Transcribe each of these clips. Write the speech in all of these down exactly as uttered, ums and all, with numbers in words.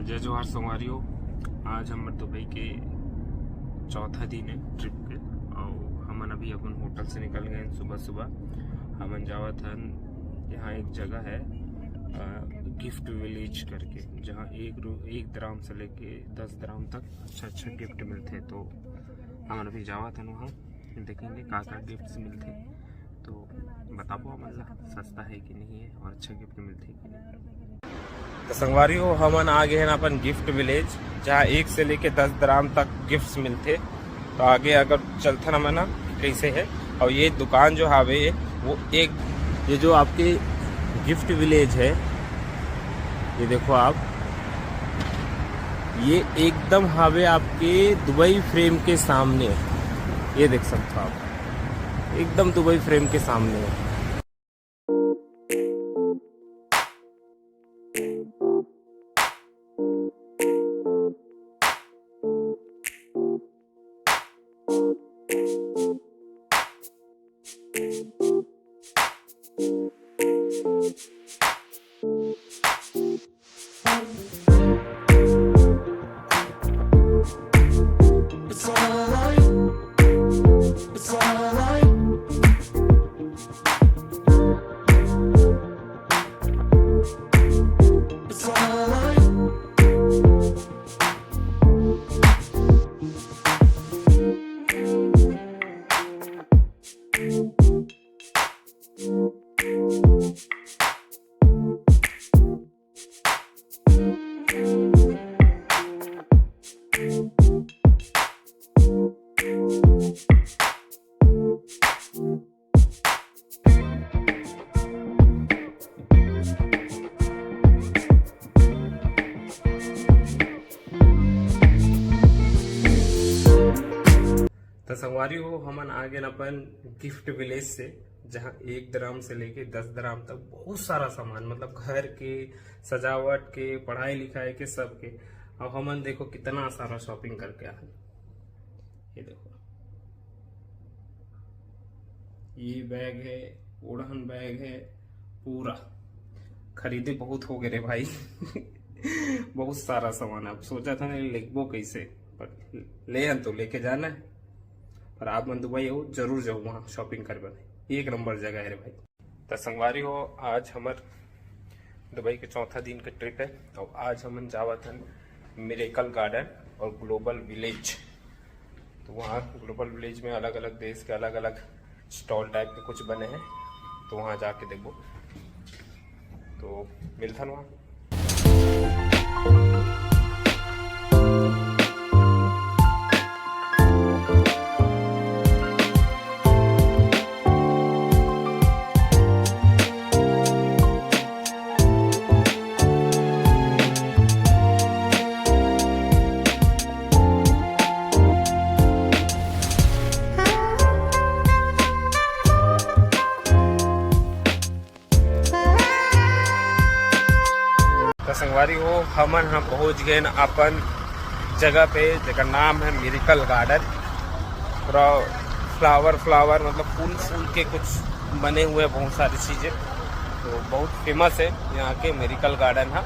जय जोहार संगवारी हो, आज हमर दुबई के चौथा दिन है ट्रिप के। और हमन अभी अपन होटल से निकल गए हैं सुबह सुबह। हमन जावत हन, यहाँ एक जगह है गिफ्ट विलेज करके, जहाँ एक रू एक दराम से लेके दस दराम तक अच्छा अच्छा गिफ्ट मिलते। तो हमन अभी जावत हन वहाँ, देखेंगे का का गिफ्ट्स मिलते। तो बताबो हमन ला सस्ता है कि नहीं है और अच्छा गिफ्ट मिलते कि नहीं। तो संगवारी हो, हमन आ गए हैं अपन गिफ्ट विलेज, जहाँ एक से लेके दस दराम तक गिफ्ट्स मिलते। तो आगे अगर चलथन हमन ना, कैसे है। और ये दुकान जो हावे, वो एक, ये जो आपके गिफ्ट विलेज है, ये देखो आप, ये एकदम हावे आपके दुबई फ्रेम के सामने। ये देख सकते हो आप, एकदम दुबई फ्रेम के सामने है। तो संगवारी हो, हमन आ गए अपन गिफ्ट विलेज से, जहाँ एक दराम से लेके दस दराम तक बहुत सारा सामान, मतलब घर के, सजावट के, पढ़ाई लिखाई के, सब के। अब हमन देखो कितना सारा शॉपिंग करके आए। ये देखो, ये बैग है, ओढ़न बैग है, पूरा खरीदे बहुत हो गए रे भाई। बहुत सारा सामान है। अब सोचा था नहीं लेगबो कैसे, पर ले हन तो लेके जाना है। पर आप मन दुबई हो, जरूर जाओ वहाँ शॉपिंग करबे, एक नंबर जगह है रे भाई। तो संगवारी हो, आज हमर दुबई के चौथा दिन के ट्रिप है। तो आज हमन जावत हन मिरेकल गार्डन और ग्लोबल विलेज। तो वहाँ ग्लोबल विलेज में अलग अलग देश के अलग अलग स्टॉल टाइप के कुछ बने हैं, तो वहाँ जाके देखबो। तो मिलथन वहाँ। तो संगवारी हो, हमन ह पहुंच गए न अपन जगह पे, जेकर नाम है मिरेकल गार्डन। पूरा फ्लावर फ्लावर, मतलब फूल फूल के कुछ बने हुए हैं बहुत सारी चीज़ें। तो बहुत फेमस है यहाँ के मिरेकल गार्डन है।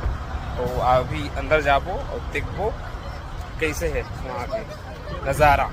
तो अभी अंदर जाबो और देखबो कैसे है वहाँ के नज़ारा।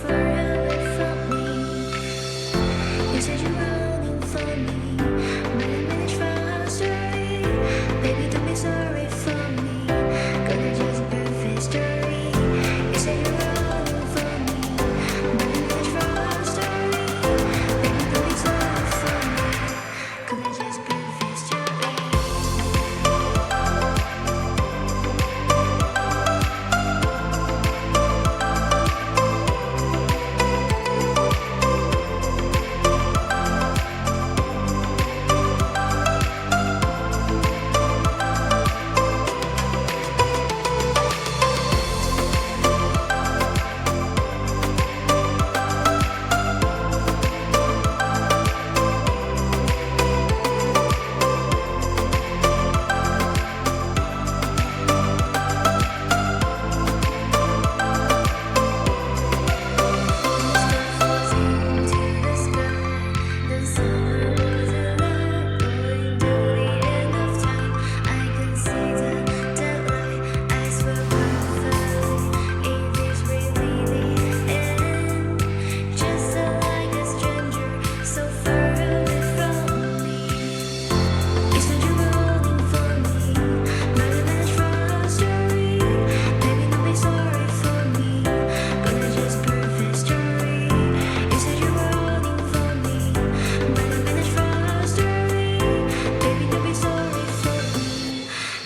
Far away from me. You said you're running for me, but I managed for our story. Baby, don't be sorry for me. Gonna just prove history. You said you're running for me, but I managed for our story. Baby, don't be sorry for me. Gonna just prove history.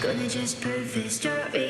Gonna just prove history.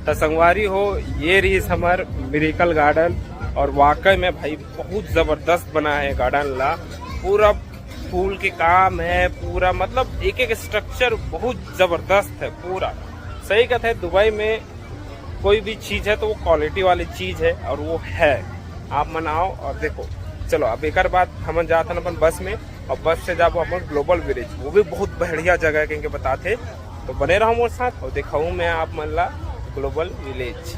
त संगवारी हो, ये रहिस हमर miracle garden. और वाकई में भाई बहुत जबरदस्त बना है गार्डन ला। पूरा फूल के काम है, पूरा मतलब एक एक स्ट्रक्चर बहुत जबरदस्त है पूरा। सही कहत है, दुबई में कोई भी चीज है तो वो क्वालिटी वाली चीज है, और वो है। आप मन आओ और देखो। चलो, अब एकर बाद हमन जात हन अपन बस में, और बस से जाबो अपन ग्लोबल विलेज। वो भी बहुत बढ़िया जगह है, कहिके बताथे। तो बने रहो मोर साथ और दिखाऊँ मैं आप मन ला ग्लोबल विलेज।